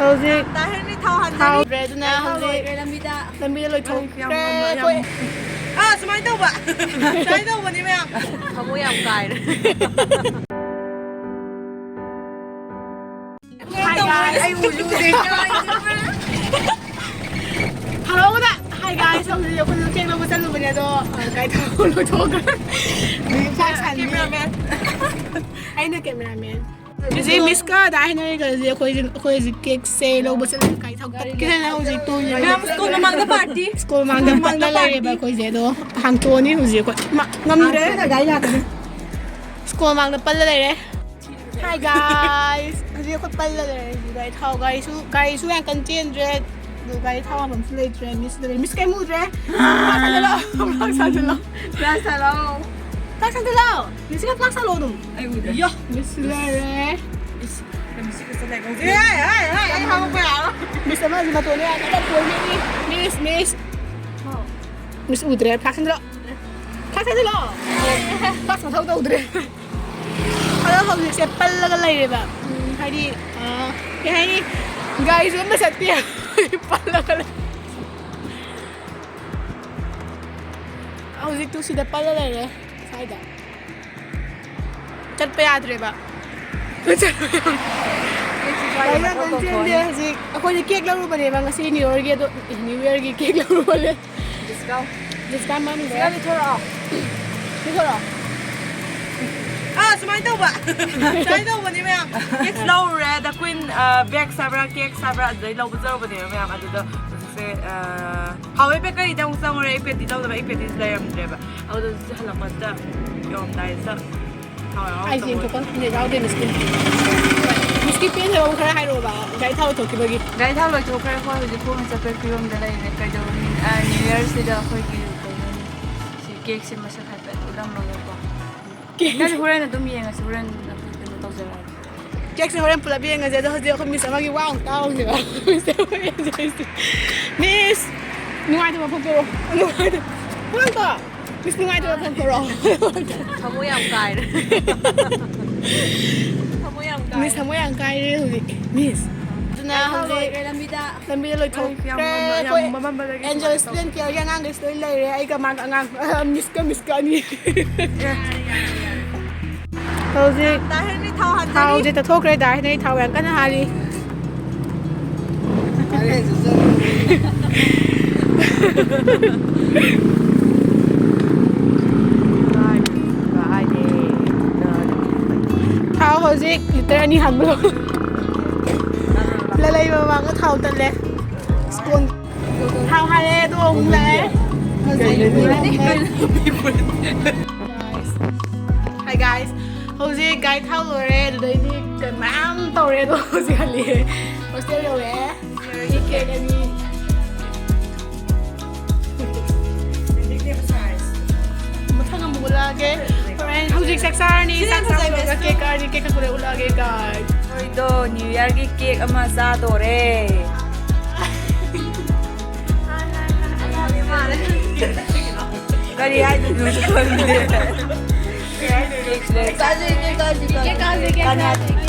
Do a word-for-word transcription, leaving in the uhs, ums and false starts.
ꯍꯧꯖꯤꯛ ꯇꯥꯍꯦꯟꯕꯤ ꯊꯥꯎ ꯍꯥꯟꯖꯔꯤ꯫ ꯊꯥꯎ ꯂꯣꯏꯔꯦ, ꯑꯗꯨꯅ ꯍꯧꯖꯤꯛ ꯂꯣꯏꯔꯦ ꯂꯝꯕꯤꯗ꯫ ꯂꯝꯕꯤꯗ ꯂꯣꯏꯊꯣꯛꯈ꯭ꯔꯦ ꯑꯩꯈꯣꯏ꯫ ꯑꯥ, ꯁꯨꯃꯥꯏꯅ ꯇꯧꯕ꯫ ꯁꯨꯃꯥꯏꯅ ꯇꯧꯕꯅꯤ ꯃꯌꯥꯝ꯫ ꯊꯃꯣꯏ ꯌꯥꯝ ꯀꯥꯏꯔꯦ꯫ Hi guys, ꯑꯩ ꯎꯁꯨ ꯎꯗꯦ꯫ ꯍꯜꯂꯣꯗ꯫ Hi guys, ꯍꯧꯖꯤꯛ ꯑꯩꯈꯣꯏꯁꯨ ꯀꯦꯛ ꯂꯧꯕ ꯆꯠꯂꯨꯕꯅꯦ, ꯑꯗꯣ, ꯑ, ꯒꯥꯔꯤ ꯊꯥꯎ ꯂꯣꯏꯊꯣꯛꯈ꯭ꯔꯦ꯫ ꯆꯥꯛ ꯁꯥꯟꯅꯩ꯫ Cameraman꯫ ꯑꯩꯅ cameraman꯫ ꯍꯧꯖꯤꯛ ꯃꯤꯁꯀ ꯑꯗꯥ ꯍꯥꯏꯅꯔꯤꯒꯁꯦ ꯑꯩꯈꯣꯏꯁꯦ, ꯑꯩꯈꯣꯏ ꯍꯧꯖꯤꯛ ꯀꯦꯛꯁꯦ ꯂꯧꯕ ꯆꯠꯂꯒ ꯒꯥꯔꯤ ꯊꯥꯎ ꯇꯠꯀꯦ ꯍꯥꯏꯅ ꯍꯧꯖꯤꯛ ꯇꯧꯔꯤꯕ꯫ ꯃꯌꯥꯝ ꯁ꯭ꯀꯨꯜ ꯃꯃꯥꯡꯗ party꯫ ꯁ꯭ꯀꯨꯜ ꯃꯃꯥꯡꯗ ꯁ꯭ꯀꯨꯜ ꯃꯃꯥꯡꯗ ꯄꯠꯂ ꯂꯩꯔꯦꯕ party꯫ ꯑꯩꯈꯣꯏꯁꯦ, ꯑꯗꯣ ꯍꯥꯡꯇꯣꯛꯑꯅꯤ ꯍꯧꯖꯤꯛ ꯑꯩꯈꯣꯏ꯫ ꯃꯥ, ꯉꯝꯗ꯭ꯔꯦ꯫ ꯒꯥꯔꯤ ꯂꯥꯛꯀꯅꯤ꯫ ꯁ꯭ꯀꯨꯜ ꯃꯃꯥꯡꯗ ꯄꯜꯂ ꯂꯩꯔꯦ꯫ Hi guys, ꯍꯧꯖꯤꯛ ꯑꯩꯈꯣꯏ ꯄꯜꯂ ꯂꯩꯔꯦ꯫ ꯍꯧꯖꯤꯛ ꯒꯥꯔꯤ ꯊꯥꯎ, ꯒꯥꯔꯤꯁꯨ, ꯒꯥꯔꯤꯁꯨ ꯌꯥꯝ ꯀꯟꯅ ꯆꯦꯟꯗ꯭ꯔꯦ꯫ ꯑꯗꯨ ꯒꯥꯔꯤ ꯊꯥꯎ ꯍꯥꯟꯐꯝꯁꯨ ꯂꯩꯇ꯭ꯔꯦ꯫ ꯃꯤꯁ ꯂꯩꯔꯦ꯫ ꯃꯤꯁ ꯀꯩꯝ ꯎꯗ꯭ꯔꯦ꯫ Flash ꯊꯥꯟꯖꯜꯂꯣ꯫ Flash ꯊꯥꯟꯖꯜꯂꯣ꯫ Flash ꯊꯥꯟꯖꯜꯂꯣ꯫ ꯃꯤꯁꯀ flash ꯊꯥꯜꯂꯣ ꯑꯗꯨꯝ꯫ ꯑꯩ ꯎꯗ꯭ꯔꯦ꯫ ꯌꯣ꯫ ꯃꯤꯁ ꯂꯩꯔꯦ꯫ ꯏꯁ, ꯃꯤꯁꯀ ꯆꯠꯂꯦ꯫ ꯍꯦ, ꯍꯦ, ꯍꯦ, ꯑꯩ ꯍꯧꯒꯠꯄ ꯌꯥꯔꯣꯏ꯫ ꯃꯤꯁ ꯑꯃꯁꯨ ꯃꯇꯣꯟꯗ ꯌꯥꯝ ꯀꯟꯅ ꯀꯣꯏꯔꯤ꯫ ꯃꯤꯁ, ꯃꯤꯁ꯫ ꯃꯤꯁ ꯎꯗ꯭ꯔꯦ꯫ Flash ꯊꯥꯟꯖꯜꯂꯣ꯫ Flash ꯊꯥꯟꯖꯜꯂꯣ꯫ Flash ꯃꯊꯧ ꯇꯧꯗ꯭ꯔꯦ꯫ ꯑꯗꯣ ꯍꯧꯖꯤꯛꯁꯦ ꯄꯜꯂꯒ ꯂꯩꯔꯦꯕ꯫ ꯎꯝ, ꯍꯥꯏꯗꯤ, ꯑ, ꯀꯩ ꯍꯥꯏꯅꯤ? ꯒꯥꯔꯤꯁꯨ ꯑꯝꯇ ꯆꯠꯇꯦ꯫ ꯄꯜꯂꯒ ꯂꯩ꯫ ꯍꯧꯖꯤꯛꯇꯨ ꯁꯤꯗ ꯄꯜꯂ ꯂꯩꯔꯦ, ꯁ꯭ꯋꯥꯏꯗ꯫ ꯆꯠꯄ ꯌꯥꯗ꯭ꯔꯦꯕ꯫ ꯒꯥꯔꯤ ꯌꯥꯝ ꯀꯟꯅ ꯆꯦꯟꯗꯦ ꯍꯧꯖꯤꯛ꯫ ꯑꯩꯈꯣꯏꯗꯤ ꯀꯦꯛ ꯂꯧꯔꯨꯕꯅꯦꯕ ꯉꯁꯤ New Yearꯒꯤ, ꯑꯗꯣ New Yearꯒꯤ ꯀꯦꯛ ꯂꯧꯔꯨꯕꯅꯦ꯫ Discount꯫ Discount ꯃꯅꯨꯡꯗ꯫ ꯁꯤꯒ ꯄꯤꯊꯣꯔꯛꯑꯣ꯫ ꯄꯤꯊꯣꯔꯛꯑꯣ꯫ ꯑꯥ, ꯁꯨꯃꯥꯏꯅ ꯇꯧꯕ꯫ ꯁꯨꯃꯥꯏꯅ ꯇꯧꯕꯅꯤ ꯃꯌꯥꯝ꯫ Cakes ꯂꯧꯔꯨꯔꯦ꯫ The Queen, ꯑ, Bakes ꯍꯥꯏꯕ꯭ꯔꯥ, Cakes ꯍꯥꯏꯕ꯭ꯔꯥ, ꯑꯗꯨꯗꯩ ꯂꯧꯕ ꯆꯠꯂꯨꯕꯅꯦꯕ ꯃꯌꯥꯝ꯫ ꯑꯗꯨꯗ ꯍꯧꯖꯤꯛꯁꯦ, ꯑ, ꯍꯥꯎꯋꯦ bakeryꯗ ꯑꯃꯨꯛ ꯆꯪꯉꯨꯔꯦ꯫ ꯑꯩ ꯄꯦꯇꯤ ꯂꯧꯗꯕ, ꯑꯩ ꯄꯦꯇꯤꯁꯦ ꯂꯩꯔꯝꯗ꯭ꯔꯦꯕ꯫ ꯑꯗꯨꯗ ꯍꯧꯖꯤꯛꯁꯦ ꯍꯜꯂꯛꯄꯁꯤꯗ ꯌꯧꯔꯝꯗꯥꯏꯁꯤꯗ ꯍꯥꯎꯋꯦ, ꯍꯥꯎꯋꯦ ꯑꯩꯁꯦ ꯇꯧꯕ꯫ ꯌꯦꯡꯊꯣꯛꯄ ꯅꯦꯠ ꯌꯥꯎꯗꯦ, ꯃꯤꯁꯀꯤ꯫ ꯃꯤꯁꯀꯤ ꯄꯦꯟꯗꯕ ꯑꯃ ꯈꯔ ꯍꯥꯏꯔꯛꯑꯣꯕ꯫ ꯒꯥꯔꯤ ꯊꯥꯎ ꯂꯣꯏꯊꯣꯛꯈꯤꯕꯒꯤ꯫ ꯒꯥꯔꯤ ꯊꯥꯎ ꯂꯣꯏꯊꯣꯛꯈ꯭ꯔꯦ꯫ ꯑꯩꯈꯣꯏ ꯍꯧꯖꯤꯛ ꯈꯣꯡꯅ ꯆꯠꯄꯒꯤ ꯐꯤꯕꯝꯗ ꯂꯩꯔꯦ꯫ ꯀꯩꯗꯧꯔꯨꯅꯤ? ꯑ, New Yearꯁꯤꯗ ꯑꯩꯈꯣꯏꯒꯤ ꯀꯩꯅꯣꯅꯤ꯫ ꯁꯤ cakeꯁꯦ ꯃꯁꯛ ꯍꯥꯏꯐꯦꯠ ꯎꯠꯂꯝꯃꯒꯀꯣ꯫ Cake꯫ ꯅꯪ ꯍꯣꯔꯦꯟ ꯑꯗꯨꯝ ꯌꯦꯡꯉꯁꯤ꯫ ꯍꯣꯔꯦꯟ ꯑꯩꯈꯣꯏ ꯀꯩꯅꯣ ꯇꯧꯖꯔꯛꯑꯒꯦ꯫ Cakeꯁꯦ ꯍꯣꯔꯦꯟ ꯄꯨꯂꯞ ꯌꯦꯡꯉꯁꯦ꯫ ꯑꯗꯣ ꯍꯧꯖꯤꯛ ꯑꯩꯈꯣꯏ ꯃꯤꯁ ꯑꯃꯒꯤ ꯋꯥ ꯑꯃꯨꯛ ꯇꯥꯍꯧꯁꯦꯕ꯫ ꯃꯤꯁ ꯑꯃꯒꯤ ꯃꯤꯁ꯫ ꯃꯤꯁ! ꯅꯨꯡꯉꯥꯏꯇꯕ ꯐꯣꯡꯗꯣꯔꯛꯑꯣ꯫ ꯅꯨꯡꯉꯥꯏꯇꯕ꯫ ꯐꯣꯡꯗꯣꯛꯑꯣ꯫ ꯃꯤꯁ ꯅꯨꯡꯉꯥꯏꯇꯕ ꯐꯣꯡꯗꯣꯔꯛꯑꯣ꯫ ꯊꯃꯣꯏ ꯌꯥꯝ ꯀꯥꯏꯔꯦ꯫ ꯊꯃꯣꯏ ꯌꯥꯝ ꯀꯥꯏꯔꯦ꯫ ꯃꯤꯁ ꯊꯃꯣꯏ ꯌꯥꯝ ꯀꯥꯏꯔꯦ ꯍꯧꯖꯤꯛ꯫ ꯃꯤꯁ꯫ ꯑꯗꯨꯅ ꯍꯧꯖꯤꯛ ꯂꯝꯕꯤꯗ ꯂꯣꯏꯊꯣꯛꯈ꯭ꯔꯦ꯫ ꯑꯩꯈꯣꯏ ꯑꯦꯟꯖꯦꯜ ꯁ꯭ꯇꯨꯗꯦꯟ ꯀꯦꯌꯔꯒꯤ ꯑꯉꯥꯡꯈꯩꯁꯨ ꯂꯣꯏ ꯂꯩꯔꯦ꯫ ꯑꯩꯒ ꯃꯥꯒ ꯑꯉꯥꯡ, ꯃꯤꯁꯀ, ꯃꯤꯁꯀ ꯑꯅꯤ꯫ ꯍꯧꯖꯤꯛ ꯊꯥꯎꯁꯦ ꯇꯠꯊꯣꯛꯈ꯭ꯔꯦ꯫ ꯗꯥ ꯍꯦꯅꯔꯤ ꯊꯥꯎ ꯌꯥꯝ ꯀꯟꯅ ꯍꯥꯜꯂꯤ꯫ ꯊꯥꯎ ꯍꯧꯖꯤꯛ ꯂꯤꯇꯔ ꯑꯅꯤ ꯍꯥꯟꯕ ꯂꯣꯏꯔꯦ꯫ ꯂꯂꯩ ꯃꯃꯥꯡꯗ ꯊꯥꯎ ꯇꯠꯂꯦ꯫ ꯊꯥꯎ ꯍꯥꯜꯂꯦ, ꯑꯗꯣ ꯑꯃꯨꯛ ꯂꯥꯛꯑꯦ꯫ Hi guys, ꯍꯧꯖꯤꯛ ꯒꯥꯔꯤ ꯊꯥꯎ ꯂꯣꯏꯔꯦ, ꯑꯗꯨꯗꯩꯗꯤ ꯀꯩ ꯃꯌꯥꯝ ꯇꯧꯔꯦ, ꯑꯗꯣ ꯍꯧꯖꯤꯛ ꯍꯜꯂꯛꯑꯦ꯫ ꯍꯣꯁꯇꯦꯜ ꯌꯧꯔꯦ꯫ ꯀꯦꯛ ꯑꯅꯤ꯫ ꯃꯊꯪ ꯑꯃꯨꯛ ꯎꯠꯂꯛꯑꯒꯦ꯫ ꯍꯣꯔꯦꯟ ꯍꯧꯖꯤꯛ ꯆꯥꯛ ꯆꯥꯔꯅꯤ꯫ ꯆꯥꯛ ꯆꯥꯕ ꯂꯣꯏꯔꯒ ꯀꯦꯛ ꯀꯛꯑꯅꯤ꯫ ꯀꯦꯛ ꯀꯛꯄꯗ ꯎꯠꯂꯛꯑꯒꯦ guys꯫ ꯑꯩꯈꯣꯏꯗꯣ ꯅ꯭ꯌꯨ ꯌꯔꯒꯤ ꯀꯦꯛ ꯑꯃ ꯆꯥꯗꯣꯔꯦ꯫ ꯀꯔꯤ ꯍꯥꯏꯗꯣꯏꯅꯣꯁꯨ ꯈꯪꯗꯦ꯫ ꯀꯦꯛ ꯆꯥꯁꯤ, ꯀꯦꯛ ꯆꯥꯁꯤ, ꯀꯦꯛ ꯆꯥꯁꯤ, ꯀꯦꯛ ꯆꯥꯁꯤ꯫